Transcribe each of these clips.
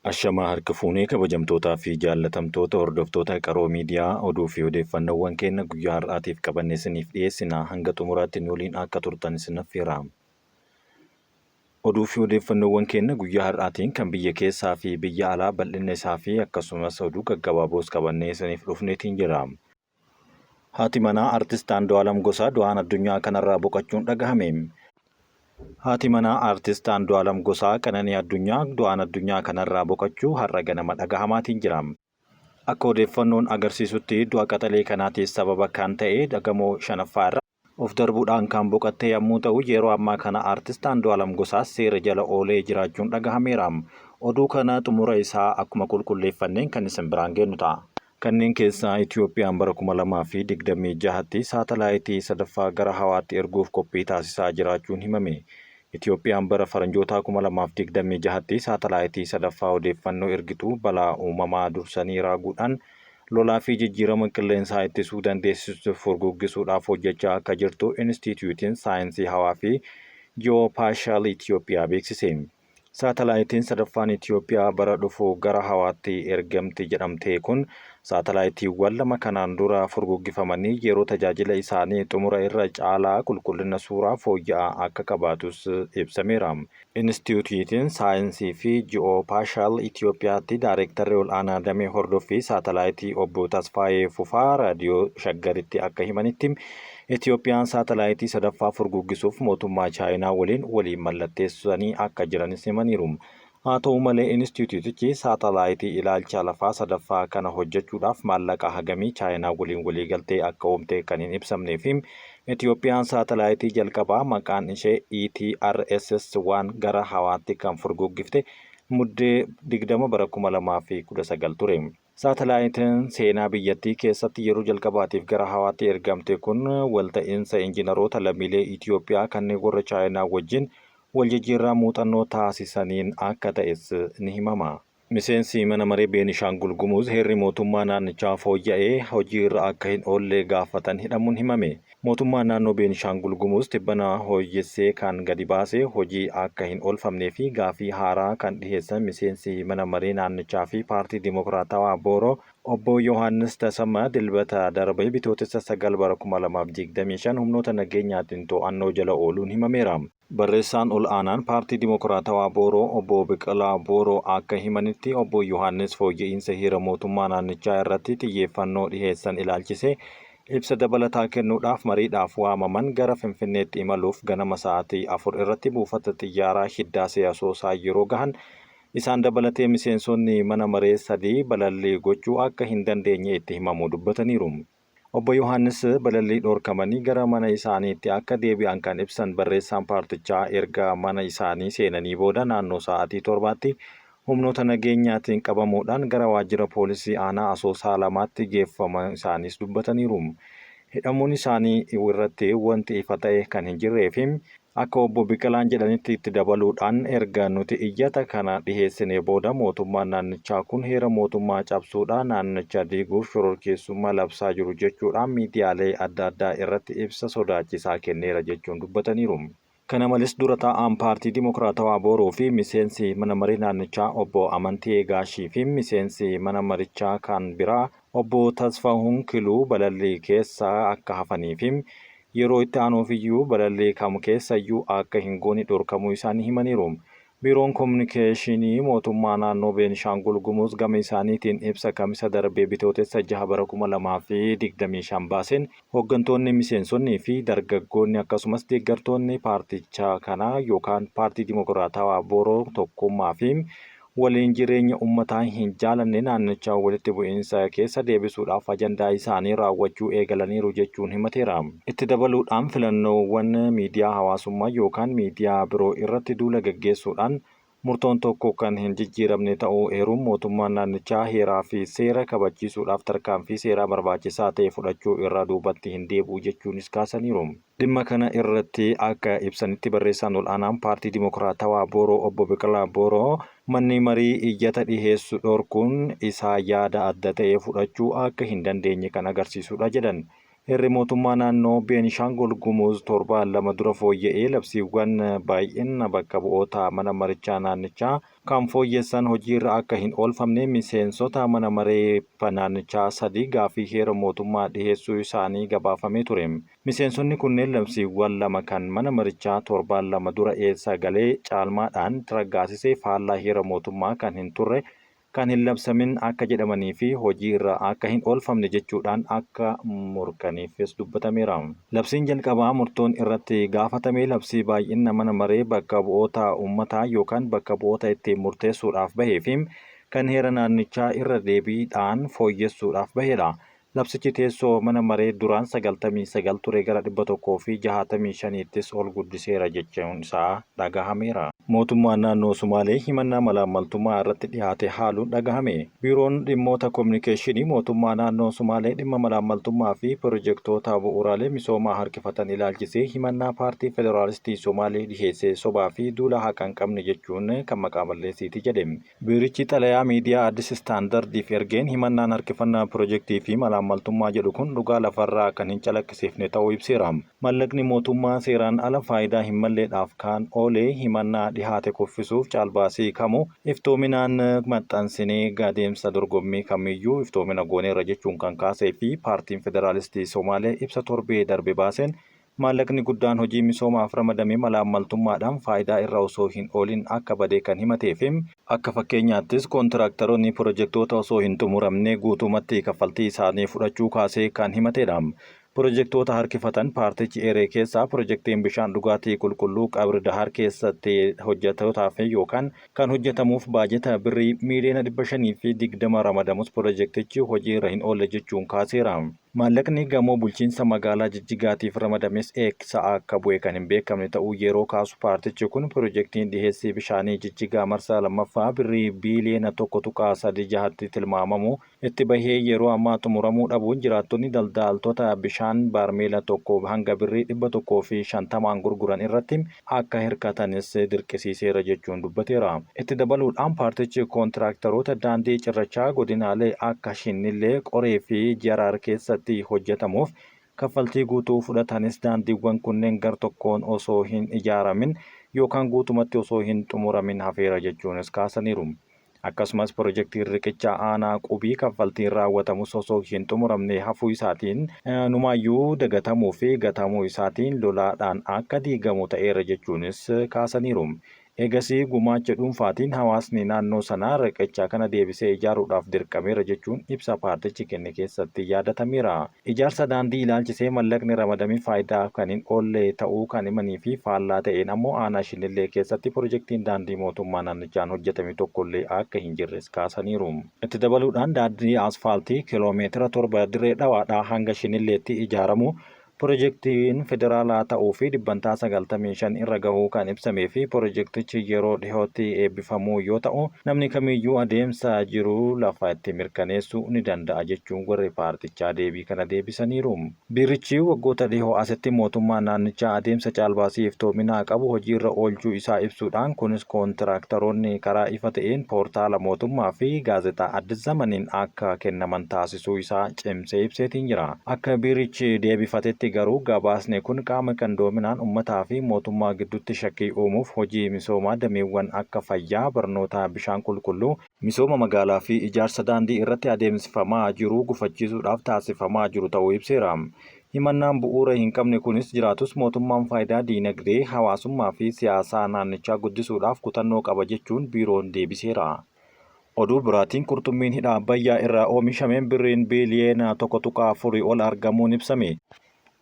Ashamaa harka fuunee kabajamtootaa fi jaallatamtoota hordoftoota Qaroo Miidiyaa oduu fi odeeffannoowwan keenya guyyaa har'aatiif qabanne isiniif dhiyeessina hanga xumuraatti nu waliin akka turtan isin affeera. Oduu fi odeeffannoowwan keenya guyyaa har'aatiin kan biyya keessaa fi biyya alaa bal'inna isaa fi akkasumas oduu gaggabaaboos qabannee isiniif dhufneetiin jira. Haati manaa Artist Andu'aalam Gosaa du'aan addunyaa kanarraa boqachuun dhagahame. Haati manaa Artist Andu'aalam Gosaa Qananii Addunyaa du'aan addunyaa kanarraa boqachuu har'a ganama dhagahamaatiin jira. Akka odeeffannoon agarsiisutti du'a qaxalee kanaatiif sababa kan ta'e gamoo shanaffaa irra of darbuudhaan kan boqatte yammuu ta'u yeroo ammaa kana Artist Andu'aalam Gosaas seera jala oolee jiraachuun dhagahameera. Oduu kana xumura isaa akkuma qulqulleeffanneen kan isin biraan geennu ta'a. Kanneen keessaa Itiyoophiyaan bara 2026tti saatalaayitii sadaffaa gara hawaatti erguuf qophii taasisaa jiraachuun himame. Itiyoophiyaan bara Faranjootaa 2026tti saatalaayitii sadaffaa odeeffannoo ergituu balaa uumamaa dursanii raaguudhaan lolaa fi jijjiirama qilleensaa ittisuu dandeessisu furguggisuudhaaf hojjechaa akka jirtu Inistiitiyuutiin Saayinsii Hawaa fi Ji'oopaashaal Itiyoophiyaa beeksise. Saatalaayitiin sadaffaan Itiyoophiyaa bara dhufu gara hawaatti ergamti jedhamte kun saatalaayitiiwwan lama kanaan dura furguggifamanii yeroo tajaajila isaanii xumura irra caalaa qulqullina suuraa fooyya'aa akka qabaatus ibsameera. Inistiitiyuutiin Saayinsii fi Ji'oopaashaal Itiyoophiyaatti Daareektarri Ol'aanaa Damee Hordoffii Saatalaayitii Obbo Tasfaayee Fufaa Raadiyoo Shaggaritti akka himanitti, Itiyoophiyaan saatalaayitii sadaffaa furguggisuuf mootummaa Chaayinaa waliin walii mallatteessanii akka jiranis himaniiru. Haa ta'u malee inistiitiyuutichi saatalaayitii ilaalcha lafaa sadaffaa kana hojjechuudhaaf maallaqa hagamii Chaayinaa waliin waliigaltee akka uumte kan hin ibsamnee fi Itiyoophiyaan saatalaayitii jalqabaa maqaan ishee ETRSS 1 gara hawaatti kan furguggifte Muddee 20 bara 2019 ture. Saatalaayitiin seenaa biyyattii keessatti yeroo jalqabaatiif gara hawaatti ergamte kun walta'iinsa injinaroota lammiilee Itiyoophiyaa kanneen warra Chaayinaa wajjin waljijjiirraa muuxannoo taasisaniin akka ta'es ni himama. Miseensi Mana Maree Beenishaangul Gumuz heerri mootummaa naannichaa fooyya'ee hojiirra akka hin oolle gaafatan hidhamuun himame. Mootummaan naannoo Beenishaangul Gumuz tibbana hooyyessee kan gadi baase hojii akka hin oolfamnee fi gaafii haaraa kan dhiheessan miseensi mana maree naannichaa fi Paartii Dimokiraatawaa Booroo Obbo Yohaannis Tasammaa Dilbata darbe Bitootessa 9 bara 2025 humnoota nageenyaatiin to'annoo jala ooluun himameera. Barreessaan ol aanaan Paartii Dimokiraatawaa Booroo Obbo Biqilaa Booroo akka himanitti Obbo Yohaannis fooyya'iinsa heera mootummaa naannichaa irratti xiyyeeffannoo dhiheessan ilaalchisee ibsa dabalataa kennuudhaaf mariidhaaf waamaman gara Finfinneetti imaluuf ganama sa'aatii 4:00 irratti buufata xiyyaaraa Hiddaasee Asoosaa yeroo gahan isaan dabalatee miseensonni mana maree sadii balallii gochuu akka hin dandeenye itti himamuu dubbataniiru. Obbo Yohaannis balallii dhorkamanii gara mana isaaniitti akka deebi'an kan ibsan barreessaan paartichaa erga mana isaanii seenanii booda naannoo sa'aatii 7tti humnoota nageenyaatiin qabamuudhaan gara waajjira poolisii aanaa Asoosaa lamaatti geeffamuu isaaniis dubbataniiru. Hidhamuun isaanii irratti wanti ifa ta'e kan hin jirree fi akka Obbo Biqilaan jedhanitti itti dabaluudhaan erga nuti iyyata kana dhiheessinee booda mootummaan naannichaa kun heera mootummaa cabsuudhaa naannicha diiguuf shororkeessummaa labsaa jiru jechuudhaan miidiyaalee adda addaa irratti ibsa sodaachisaa kenneera jechuun dubbataniiru. Kana malees dura taa'aan Paartii Dimokiraatawaa Booroo fi miseensi mana maree naannichaa obbo Amantee Gaashii fi miseensi mana marichaa kan biraa obbo Tasfahuun Kiluu balallii keessaa akka hafanii fi yeroo itti aanuufiyyuu balallii kam keessayyuu akka hin goone dhorkamuu isaanii himaniiru. Biiroon Kominikeeshinii Mootummaa Naannoo Beenishaangul Gumuz gama isaaniitiin ibsa Kamisa darbe Bitootessa 6 bara 2025 baaseen hooggantoonni, miseensonnii fi dargaggoonni akkasumas deeggartoonni paartichaa kanaa yookaan Paartii Dimokiraatawaa Booroo tokkummaa fi waliin jireenya ummataa hin jaalanne naannicha walitti bu'iinsa keessa deebisuudhaaf ajandaa isaanii raawwachuu eegalaniiru jechuun himateera. Itti dabaluudhaan filannoowwan miidiyaa hawaasummaa yookaan miidiyaa biroo irratti duula gaggeessuudhaan murtoon tokko kan hin jijjiiramne ta'uu eeruun mootummaan naannichaa heeraa fi seera kabachiisuudhaaf tarkaanfii seeraa barbaachisaa ta'e fudhachuu irraa duubatti hin deebi'u jechuunis kaasaniiru. Dhimma kana irratti akka ibsanitti barreessaan ol'aanaan Paartii Dimokiraatawaa Booroo Obbo Biqilaa Booroo manni marii iyyata dhiheessu dhorkuun isaa yaada adda ta'e fudhachuu akka hin dandeenye kan agarsiisudha jedhan. Heerri mootummaa naannoo Beenishaangul Gumuz torbaan 2 dura fooyya'ee labsiiwwan baay'ina bakka bu'oota mana marichaa naannichaa kan fooyyessan hojiirra akka hin oolfamne miseensota mana maree naannichaa 3 gaaffii heera mootummaa dhiheessuu isaanii gabaafamee ture. Miseensonni kunneen labsiiwwan 2 kan mana marichaa torbaan 2 dura sagalee caalmaadhaan raggaasise faallaa heera mootummaa kan hin turre kan hin labsamin akka jedhamanii fi hojii irra akka hin oolfamne jechuudhaan akka morkaniifis dubbatameera. Labsiin jalqabaa murtoon irratti gaafatame labsii baay'ina mana maree bakka bu'oota uummataa yookaan bakka bu'oota ittiin murteessuudhaaf bahee fi kan heera naannichaa irra deebiidhaan fooyyessuudhaaf bahedha. Labsichi teessoo mana maree duraan 99 ture gara 165ttis ol guddiseera jechuun isaa dhagahameera. Mootummaan naannoo Sumaalee himannaa malaammaltummaa irratti dhiyaate haaluun dhagahame. Biiroon dhimmoota kominikeeshinii mootummaa naannoo Sumaalee dhimma malaammaltummaa fi pirojektoota bu'uuraalee misoomaa harkifatan ilaalchisee himannaa paartii Federaalistii Somaalee dhiheesse sobaa fi duula haqa hin qabne jechuun kan maqaa balleessiiti jedhe. Biirichi xalayaa miidiyaa Addis Standardiif ergeen himannaan harkifannaa pirojektii fi malaammaltummaa jedhu kun dhugaa lafarraa kan hin calaqqisiifne ta'uu ibseera. Mallaqni mootummaa seeraan ala faayidaa hin malleedhaaf kan oole himannaa dhihaate kuffisuuf caalbaasii kamuu iftoominaan maxxansinee adeemsa dorgommii kamiyyuu iftoomina gooneerra jechuun kan kaasee fi paartiin Federaalistii Somaalee ibsa torbee darbe baaseen maallaqni guddaan hojii misoomaaf ramadame malaammaltummaadhaan faayidaa irra osoo hin oolin akka bade kan himatee fi akka fakkeenyaattis kontiraaktaroonni pirojektoota osoo hin xumuramne guutumatti kaffaltii isaanii fudhachuu kaasee kan himatedha. Pirojektoota harkifatan paartichi eeree keessaa pirojektiin bishaan dhugaatii qulqulluu Qabri Dahar keessatti hojjetootaaf yookaan kan hojjetamuuf baajeta birrii miiliyoona 520 ramadamus pirojektichi hojii irra hin oolle jechuun kaaseera. Maallaqni gamoo bulchiinsa magaalaa Jijjigaatiif ramadames eessa akka bu'e kan hin beekamne ta'uu yeroo kaasu paartichi kun pirojektiin dhiheessii bishaanii Jijjigaa marsaa lammaffaa birrii biiliyoona 1.36tti tilmaamamu itti bahee yeroo ammaa xumuramuu dhabuun jiraattonni daldaaltota bishaan baarmeela tokko hanga birrii 150n gurguran irratti akka hirkatanis dirqisiiseera jechuun dubbateera. Itti dabaluudhaan paartichi kontiraaktaroota daandii cirrachaa godinaalee akka Shinnillee, Qoree fi Jaraar keessatti hojjetamuuf kaffaltii guutuu fudhatanis daandiiwwan kunneen gar tokkoon osoo hin ijaaramin yookaan guutumatti osoo hin xumuramin hafeera jechuunis kaasaniiru. Akkasumas pirojektiin riqicha aanaa Qubii kaffaltiin raawwatamus osoo hin xumuramne hafuu isaatiin numaayyuu dagatamuu fi gatamuu isaatiin lolaadhaan akka diigamu ta'eera jechuunis kaasaniiru. Eegasii gumaacha dhuunfaatiin hawaasni naannoo sanaa riqicha kana deebisee ijaaruudhaaf dirqameera jechuun ibsa paartichi kenne keessatti yaadatameera. Ijaarsa daandii ilaalchisee mallaqni ramadame faayidaaf kan hin oolle ta'uu kan himanii fi faallaa ta'een ammoo aanaa Shinillee keessatti pirojektiin daandii mootummaa naannichaan hojjetame tokkollee akka hin jirres kaasaniiru. Itti dabaluudhaan daandii asfaaltii kiloomeetira 7 Dirree Dhawaadhaa hanga Shinilleetti ijaaramu Pirojektiin federaalaa ta'uu fi dhibbantaa 95 irra gahuu kan ibsamee fi pirojektichi yeroo dhihootti eebbifamuu yoo ta'u, namni kamiyyuu adeemsa jiru lafa itti mirkaneessuu ni danda'a jechuun warri paartichaa deebii kana deebisaniiru. Biirichi waggoota dhihoo asitti mootummaan naannichaa adeemsa caalbaasii iftoominaa qabu hojiirra oolchuu isaa ibsuudhaan, kunis kontiraaktaroonni karaa ifa ta'een poortaala mootummaa fi gaazexaa Addis Zamaniin akka kennaman taasisuu isaa cimsee ibseetiin jira. Akka biirichi deebifatetti garuu gabaasni kun qaama qindoominaan ummataa fi mootummaa gidduutti shakkii uumuuf hojii misoomaa dameewwan akka fayyaa, barnootaa, bishaan qulqulluu, misooma magaalaa fi ijaarsa daandii irratti adeemsifamaa jiru gufachiisuudhaaf taasifamaa jiru ta'uu ibseera. Himannaan bu'uura hin qabne kunis jiraatus mootummaan faayidaa diinagdee, hawaasummaa fi siyaasaa naannichaa guddisuudhaaf kutannoo qaba jechuun biiroon deebiseera. Oduu biraatiin qurxummiin hidha Abbayyaa irraa oomishameen birriin biiliyoona 1.4 ol argamuun ibsame.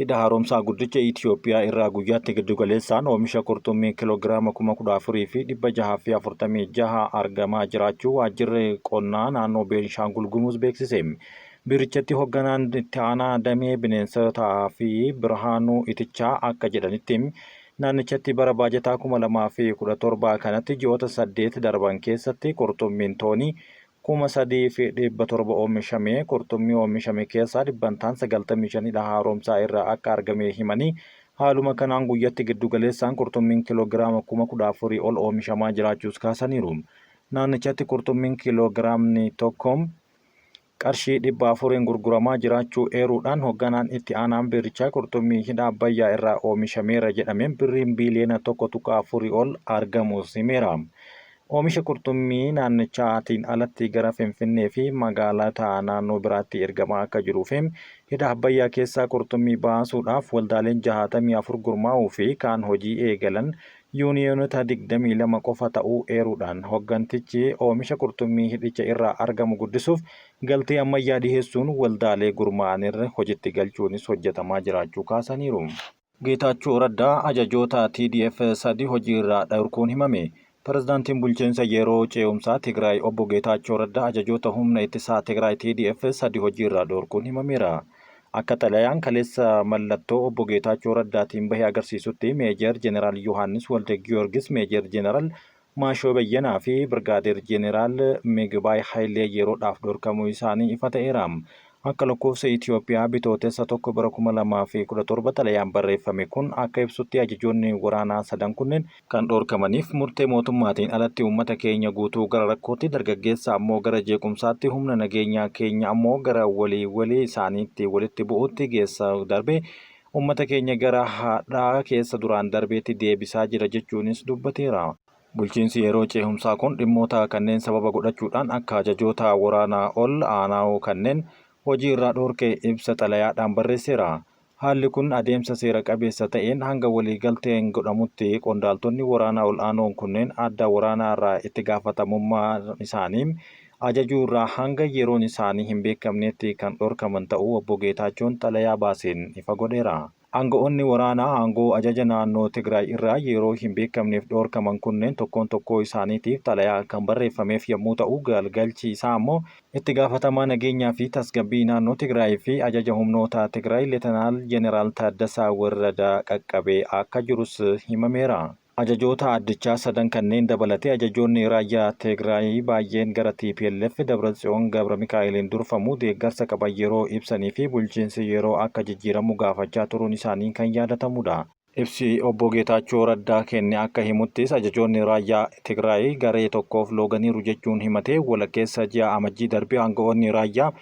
Hidha Haaromsaa Guddicha Itiyoophiyaa irraa guyyaatti giddugaleessaan oomisha qurxummii kiloogiraama 14,646 argamaa jiraachuu Waajjirri Qonnaa Naannoo Beenishaangul Gumuz beeksise. Biirichatti hogganaan itti aanaa damee bineensotaa fi Birhaanuu Itichaa akka jedhanitti, Naannichatti bara baajataa 2017 kanatti ji'oota 8 darban keessatti qurxummiin toonii 3,700 oomishamee qurxummii oomishame keessaa dhibbantaan 95 hidha haaromsaa irraa akka argame himanii, haaluma kanaan guyyatti giddugaleessaan qurxummiin kiiloogiraama 14,000 ol oomishamaa jiraachuus kaasaniiru. Naannichatti qurxummiin kiiloogiraamni tokko. qarshii 400n gurguramaa jiraachuu eeruudhaan hogganaan itti aanaan biirichaa qurxummii hidha Abbayyaa irraa oomishameera jedhameen birriin biiliyoona 1.4 ol argamuus himeera. Oomisha qurxummii naannichaatiin alatti gara Finfinnee fi magaalota naannoo biraatti ergamaa akka jiruu fi hidha Abbayyaa keessaa qurxummii baasuudhaaf waldaaleen 64 gurmaa'uu fi kaan hojii eegalan yuuniyoonota 22 qofa ta'uu eeruudhaan hoggantichi oomisha qurxummii hidhicha irraa argamu guddisuuf galtee ammayyaa dhiheessuun waldaalee gurmaa'anirra hojitti galchuunis hojjetamaa jiraachuu kaasaniiru. Geetaachoo Raddaa ajajoota TDF sadi hojiirraa dhorkuun himame. Pirezidaantiin bulchiinsa yeroo ce'umsaa Tigraay obbo Geetaachoo Raddaa ajajoota humna ittisaa Tigraay TDF sadi hojiirraa dhorkuun himameera. Akka xalayaan kaleessa mallattoo obbo Geetaachoo Raddaatiin bahe agarsiisutti Meejer Jeneraal Yohaannis Walde Giyoorgis, Meejer Jeneraal Maashoo Bayyanaa fi Birgaadeer Jeneraal Migibaay Hayilee yeroodhaaf dhorkamuu isaanii ifa ta'eera. Akka lakkoofsa Itoophiyaa Bitootessa 1 bara 2017 xalayaan barreeffame kun akka ibsutti ajajoonni waraanaa sadan kunneen kan dhorkamaniif murtee mootummaatiin alatti uummata keenya guutuu gara rakkootti, dargaggeessa ammoo gara jeequmsaatti, humna nageenyaa keenya ammoo gara walii walii isaaniitti walitti bu'uutti geessaa darbee uummata keenya gara hadhaa keessa duraan darbeetti deebisaa jira jechuunis dubbateera. Bulchiinsi yeroo ceehumsaa kun dhimmoota kanneen sababa godhachuudhaan akka ajajoota waraanaa ol aanaa kanneen hojii irraa dhorke ibsa xalayaadhaan barreesseera. Haalli kun adeemsa seera qabeessa ta'een hanga waliigalteen godhamutti qondaaltonni waraanaa ol'aanoon kunneen adda waraanaa irraa itti gaafatamummaa isaanii ajajuu irraa hanga yeroon isaanii hin beekamnetti kan dhorkaman ta'uu obbo Geetaachoon xalayaa baaseen ifa godheera. Aanga'oonni waraanaa aangoo ajaja naannoo Tigraay irraa yeroo hin beekamneef dhorkaman kunneen tokkoon tokkoo isaaniitiif xalayaa kan barreeffameef yommuu ta'u, galgalchi isaa ammoo itti gaafatamaa nageenyaa fi tasgabbii naannoo Tigraay fi ajaja humnoota Tigraay Leetanaal Jeneraal Taaddasaa Warradaa qaqqabee akka jirus himameera. Ajajoota addichaa sadan kanneen dabalatee ajajoonni raayyaa Tigraay baay'een gara tplf Dabratsiyoon Gabramikaa'eliin durfamu deeggarsa qaban yeroo ibsanii fi bulchiinsi yeroo akka jijjiiramu gaafachaa turuun isaanii kan yaadatamudha. Ibsi obbo Geetaachoo Raddaa kenne akka himuttis ajajoonni raayyaa Tigraay garee tokkoof looganiiru jechuun himatee walakkeessa ji'a Amajjii darbe aanga'oonni raayyaa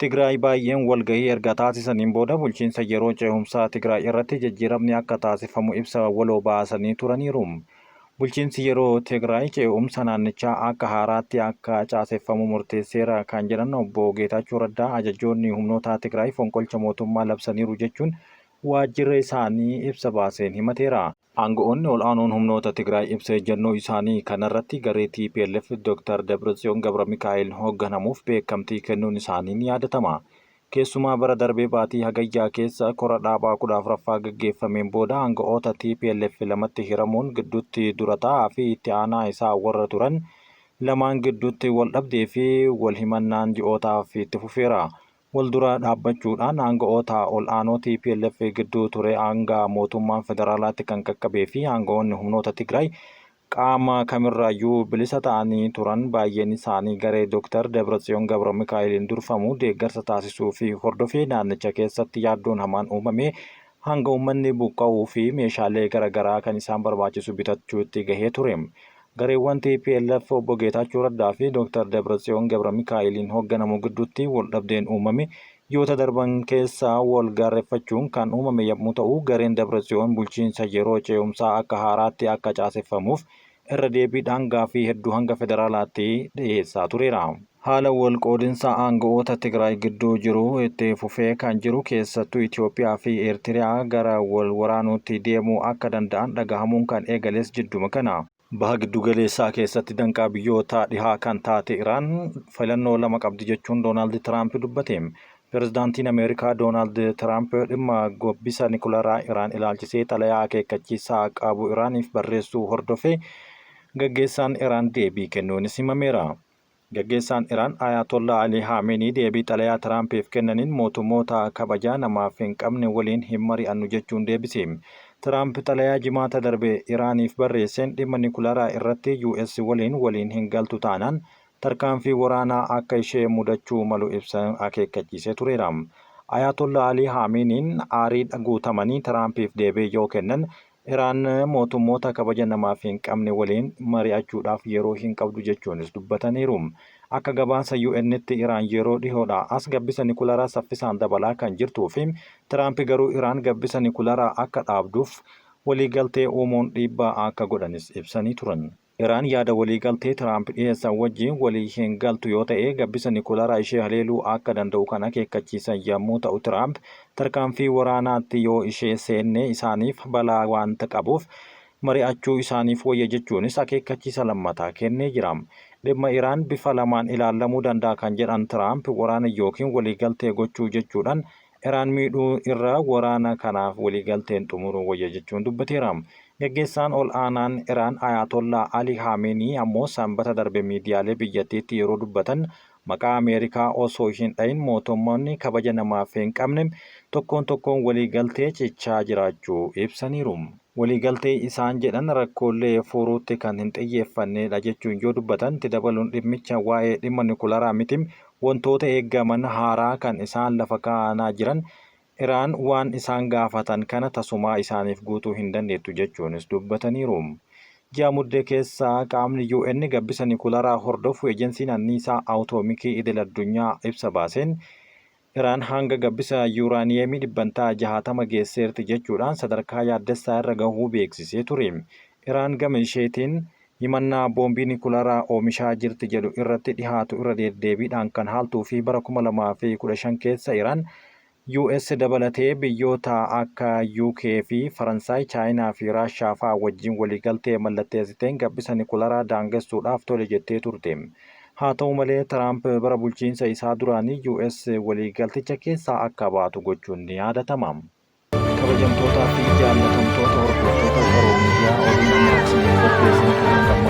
Tigraay baay'een walgahii erga taasisaniin booda bulchiinsa yeroo ce'umsaa Tigraay irratti jijjiiramni akka taasifamu ibsa waloo baasanii turaniiru. Bulchiinsi yeroo Tigraay ce'umsa naannichaa akka haaraatti akka caaseffamu murteesseera kan jedhan obbo Geetaachoo Raddaa ajajoonni humnoota Tigraay fonqolcha mootummaa labsaniiru jechuun waajjirri isaanii ibsa baaseen himateera. Aanga'oonni ol'aanoon humnoota Tigraay ibsa ejjennoo isaanii kanarratti garee tplf Dr. Dabratsiyoon Gabramikaa'el hoogganamuuf beekamtii kennuun isaanii ni yaadatama. Keessumaa bara darbe baatii Hagayyaa keessa kora dhaabaa 14ffaa gaggeeffameen booda aanga'oota tplf lamatti hiramuun gidduutti dura taa'aa fi itti aanaa isaa warra turan lamaan gidduutti wal dhabdee fi wal himannaan ji'ootaaf itti fufeera. Wal dura dhaabbachuudhaan aanga'oota ol'aanoo tplf gidduu ture hanga mootummaan federaalaatti kan qaqqabee fi aanga'oonni humnoota Tigraay qaama kamirraayyuu bilisa ta'anii turan baay'een isaanii garee Dr. Dabratsiyoon Gabramikaa'eliin durfamu deeggarsa taasisuu fi hordofee naannicha keessatti yaaddoon hamaan uumame hanga uummanni buqqa'uu fi meeshaalee garaagaraa kan isaan barbaachisu bitachuutti gahee ture. Gareewwan tplf obbo Geetaachoo Raddaa fi Dr. Dabratsiyoon Gabramikaa'eliin hoogganamu gidduutti wal dhabdeen uumame ji'oota darban keessa wal gaarreeffachuun kan uumame yommuu ta'u, gareen Dabratsiyoon bulchiinsa yeroo ce'umsaa akka haaraatti akka caaseffamuuf irra deebiidhaan gaaffii hedduu hanga federaalaatti dhiyeessaa tureera. Haala wal qoodinsa aanga'oota Tigraay gidduu jiru itti fufee kan jiru keessattuu Itoophiyaa fi Eertiriyaa gara wal waraanuutti deemuu akka danda'an dhagahamuun kan eegales jidduma kana. Baha Giddugaleessaa keessatti danqaa biyyoota dhihaa kan taate Iraan filannoo lama qabdi jechuun Doonaald Tiraamp dubbate. Pirezidaantiin Ameerikaa Doonaald Tiraamp dhimma gabbisa nikularaa Iraan ilaalchisee xalayaa akeekkachiisaa qabu Iraaniif barreessuu hordofee gaggeessaan Iraan deebii kennuunis himameera. Gaggeessaan Iraan Ayaatollaa Alii Haameenii deebii xalayaa Tiraampiif kennaniin mootummoota kabajaa namaaf hin qabne waliin hin mari'annu jechuun deebise. Tiraamp xalayaa Jimaata darbe Iraaniif barreesseen dhimma nikularaa irratti US waliin waliin hin galtu taanaan tarkaanfii waraanaa akka ishee mudachuu malu ibsa akeekkachiisee tureera. Ayaatollaa Alii Haamiiniin aarii guutamanii Tiraampiif deebii yoo kennan Iraan mootummoota kabaja namaaf hin qabne waliin mari'achuudhaaf yeroo hin qabdu jechuunis dubbataniiru. Akka gabaasa UN'tti Iraan yeroo dhihoodhaa as gabbisa nikularaa saffisaan dabalaa kan jirtuu fi Tiraamp garuu Iraan gabbisa nikularaa akka dhaabduuf waliigaltee uumuun dhiibbaa akka godhanis ibsanii turan. Iraan yaada waliigaltee Tiraamp dhiheessan wajjin walii hin galtu yoo ta'e gabbisa nikularaa ishee haleeluu akka danda'u kan akeekkachiisan yammuu ta'u Tiraamp tarkaanfii waraanaatti yoo ishee seenne isaaniif balaa waanta qabuuf mari'achuu isaaniif wayya jechuunis akeekkachiisa lammataa kennee jira. Dhimma Iraan bifa lamaan ilaallamuu danda'a kan jedhan Tiraamp waraana yookiin waliigaltee gochuu jechuudhaan Iraan miidhuu irra waraana kanaaf waliigalteen xumuruu wayya jechuun dubbateera. Gaggeessaan ol aanaan Iraan Ayaatollaa Ali Haameenii ammoo Sanbata darbe miidiyaalee biyyattiitti yeroo dubbatan maqaa Ameerikaa osoo hin dhahin mootummoonni kabaja namaaf hin qabne tokkoon tokkoon waliigaltee cichaa jiraachuu ibsaniiru. Waliigaltee isaan jedhan rakkoolee furuutti kan hin xiyyeeffannedha jechuun yoo dubbatan itti dabaluun dhimmicha waa'ee dhimma nikularaa miti wantoota eegaman haaraa kan isaan lafa kaa'anaa jiran Iraan waan isaan gaafatan kana tasumaa isaaniif guutuu hin dandeettu jechuunis dubbataniiru. Ji'a Muddee keessa qaamni UN gabbisa nikularaa hordofu Ejensiin Anniisaa Awutoomikii Idil-addunyaa ibsa baaseen Iraan hanga gabbisa yuuraaniyeemii dhibbantaa 60 geesseerti jechuudhaan sadarkaa yaaddessaa irra gahuu beeksisee ture. Iraan gama isheetiin himannaa boombii nikularaa oomishaa jirti jedhu irratti dhihaatu irra deeddeebiidhaan kan haaltuu fi bara 2015 keessa Iraan US dabalatee biyyoota akka UK fi Faransaay, Chaayinaa fi Raashaa fa'aa wajjin waliigaltee mallatteessiteen gabbisa nikularaa daangessuudhaaf tole jettee turte. Haa ta'u malee Tiraamp bara bulchiinsa isaa duraanii US waliigalticha keessaa akka baatu gochuun ni yaadatama. Kabajamtootaa fi jaallatamtoota hordoftoota Qaroo Miidiyaa, oduun ammaaf isiniif qopheessine kan hanga ammaa